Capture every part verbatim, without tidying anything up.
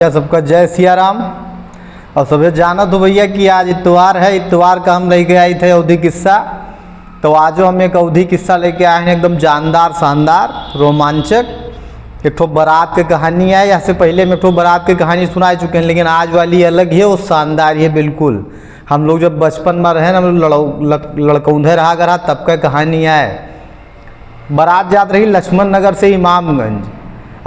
भैया, सबका जय सिया राम। और सभे जानत हो भैया कि आज इतवार है, इतवार का हम लेके आई थे अवधी किस्सा। तो आजो हम एक अवधी किस्सा लेके आए हैं, एकदम जानदार, शानदार, रोमांचक। एक ठो बारात के कहानी है। यहाँ से पहले हम एक ठो बारात के कहानी सुना चुके हैं, लेकिन आज वाली अलग ही है, वो शानदार ही है बिल्कुल। हम लोग जब बचपन में रहे ना, हम लोग लड़ौ-, लक-, लड़कौंधे रहा करा, तब का कहानी है। बारात जात रही लक्ष्मण नगर से इमामगंज,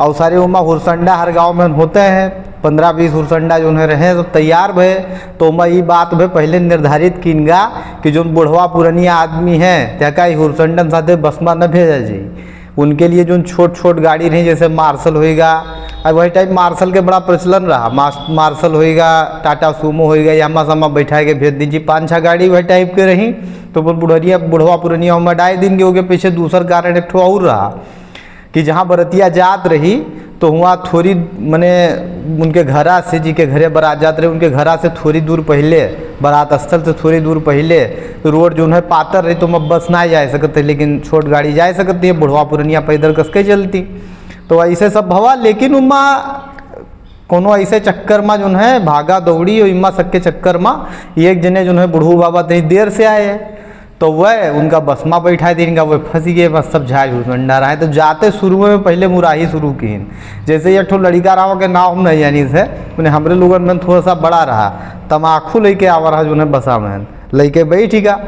और सारे उमा हुरसंडा हर गांव में होते हैं, पन्द्रह बीस हुरसंडा जो है रहे, सब तैयार भए। तो उमा ई बात भए पहले निर्धारित कीन गा कि जो बुढ़वा पुरनिया आदमी है, त्याका ई हुरसंडन साथे बस में न भेजा जाई। उनके लिए जो छोट छोट गाड़ी रही, जैसे मार्शल होइगा, अब वही टाइम मार्शल के बड़ा प्रचलन रहा, मार्स-, मार्शल होइगा, टाटा सूमो होइगा, यामा सामा बैठा के भेज दीजिए, पाँच छः गाड़ी वही टाइप के रही। तो वो बुढ़निया, बुढ़वा पुरनिया उमा डाय दिन के, ओके पीछे दूसर कारण एक ठो और रहा कि जहाँ बरतिया जात रही, तो हुआ थोड़ी, मने, उनके घरा से, जी के घरे बारात जात रही, उनके घरा से थोड़ी दूर पहले, बारात स्थल से थोड़ी दूर पहले रोड जो है पातर रही, तो उमा बस ना जा सकते, लेकिन छोट गाड़ी जा सकती है, बुढ़वा पुरनिया पैदल कस के चलती। तो ऐसे सब भवा, लेकिन उमा कोनो ऐसे चक्कर मा जो है भागा दौड़ी और इम्मा सबके चक्कर मा एक जने जो है बुढ़ऊ बाबा तनी देर से आए, तो वह उनका बस मा बैठा दीन का, वह फंस गए, बस सब झाड़ झंडा रहा है। तो जाते शुरू में पहले मुराही शुरू कीन, जैसे एक ठो लड़िका रहा के नाम हम नहीं जानी से, मने हमरे लोगन में थोड़ा सा बड़ा रहा, तमाखू लेके आवा रहा जो है बसा में, लेके बैठ गा।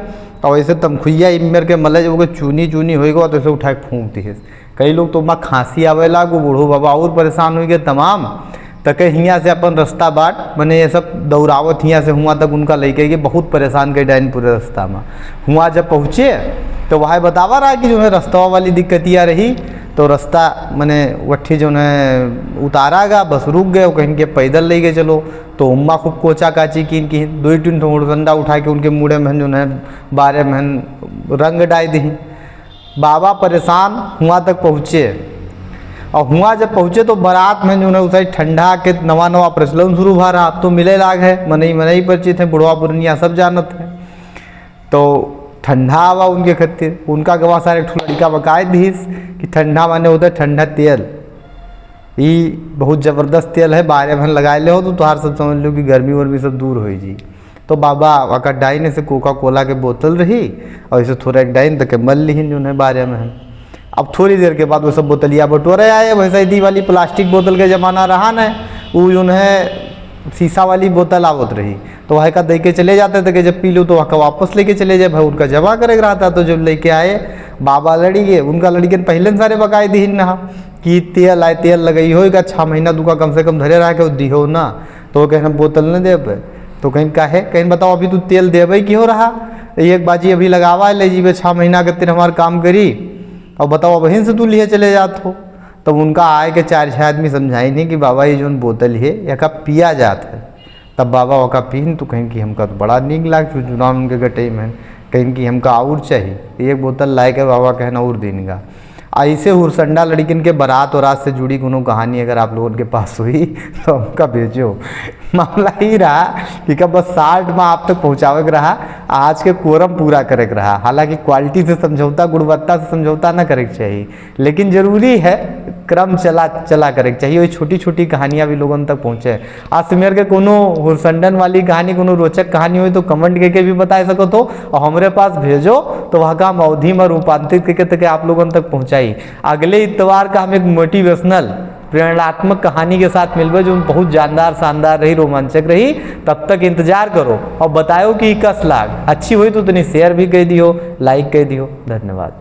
और ऐसे तमखुइया इम्मर के मले जो चूनी चूनी होइगा, तो ऐसे उठा के फूंक दिहे। कई लोग तो उमा खांसी आवे लागो, बूढ़ो बाबा और परेशान होइ गए तमाम। तके हियाँ से अपन रास्ता बाट, मने ये सब दौड़ावत हियाँ से हुआँ तक उनका लेके गए, बहुत परेशान कर डाइन पूरे रास्ता में। हुआँ जब पहुँचे तो वह बतावा रहा कि जो है रास्ता वाली दिक्कतिया रही, तो रास्ता मने वट्ठी जो है उतारा गा, बस रुक गए, कहीं के पैदल ले गए चलो। तो उम्मा खूब कोचा काची कीन की दुई तीन ठो हुरसंडा उठा के उनके मुड़े में जो है बारे में रंग डाई दी। बाबा परेशान हुआँ तक पहुँचे। और हुआँ जब पहुँचे तो बारात में जो है उस ठंडा के नवा नवा प्रचलन शुरू भा रहा, अब तो मिले लाग है, मनई मनई परिचित है, बुढ़वा पुरनिया सब जानत है। तो ठंडा आवा उनके खातिर, उनका गवा सारे एक ठो लड़िका बकाए दीस कि ठंडा माने होता है ठंडा तेल, ई बहुत जबरदस्त तेल है, बारे में लगाए ले हो तो तोहार सब समझ लो कि गर्मी वर्मी सब दूर हो जी। तो बाबा वका डाइन से कोका कोला के बोतल रही और इसे थोड़ा एक डाइन तक मल लिहिन जो है बारे में। अब थोड़ी देर के बाद वो सब बोतलिया बटोरे आए, वैसे ही वाली प्लास्टिक बोतल के जमाना रहा न, वो जो है शीशा वाली बोतल आवत रही, तो वह का दे के चले जाते थे कि जब पी लो तो वह का वापस लेके चले जाए, भाई उनका जमा करे के रहता। तो जब लेके आए बाबा लड़ी गए, उनका लड़िकन पहले से सारे बकाए दीन रहा कि तेल आए, तेल लगई होइगा, छः महीना दुका कम से कम धरे रहा के दिहो ना। तो वो कहें हम बोतल न देबे। तो कहीं काहे, कहीं बताओ अभी तू तेल देबे की हो रहा, एक बाजी अभी लगावा ले जीबे, छः महीना के तेल हमार काम करी, और बताओ अबहिन से तू लिए चले जात हो। तब उनका आए के चार छः आदमी समझाई नहीं कि बाबा ये जोन बोतल है यका पिया जात है। तब बाबा वका पीन तो कहीं कि हमका तो बड़ा नीक लाग, चुचुनान उनके गटई में कहीं कि हमका और चाहिए। एक बोतल लाए के बाबा कहना और दीन गा। ऐसे हुरसंडा लड़किन के बारात वरात से जुड़ी कोनो कहानी अगर आप लोगन के पास हुई तो हमका भेजो। मामला ही रहा कि का बस साठ में आप तक पहुँचावे के रहा, आज के कोरम पूरा करे के रहा। हालांकि क्वालिटी से समझौता, गुणवत्ता से समझौता ना करे के चाहिए, लेकिन जरूरी है क्रम चला, चला करे के चाहिए। वही छोटी छोटी कहानियाँ भी लोगन तक पहुँचे। आज सिमेर के कोनो हुरसंडन वाली कहानी, कोनो रोचक कहानी होई तो कमेंट करके भी बता सकत हो और हमरे पास भेजो, तो वह का हम अवधी में रूपांतरित करके तक आप लोगन तक पहुँचाई। अगले इतवार का हम एक मोटिवेशनल प्रेरणात्मक कहानी के साथ मिलबे जो बहुत जानदार, शानदार रही, रोमांचक रही। तब तक इंतजार करो और बताओ कि कस लाग। अच्छी हुई तो तनी शेयर भी कर दियो, लाइक कर दियो। धन्यवाद।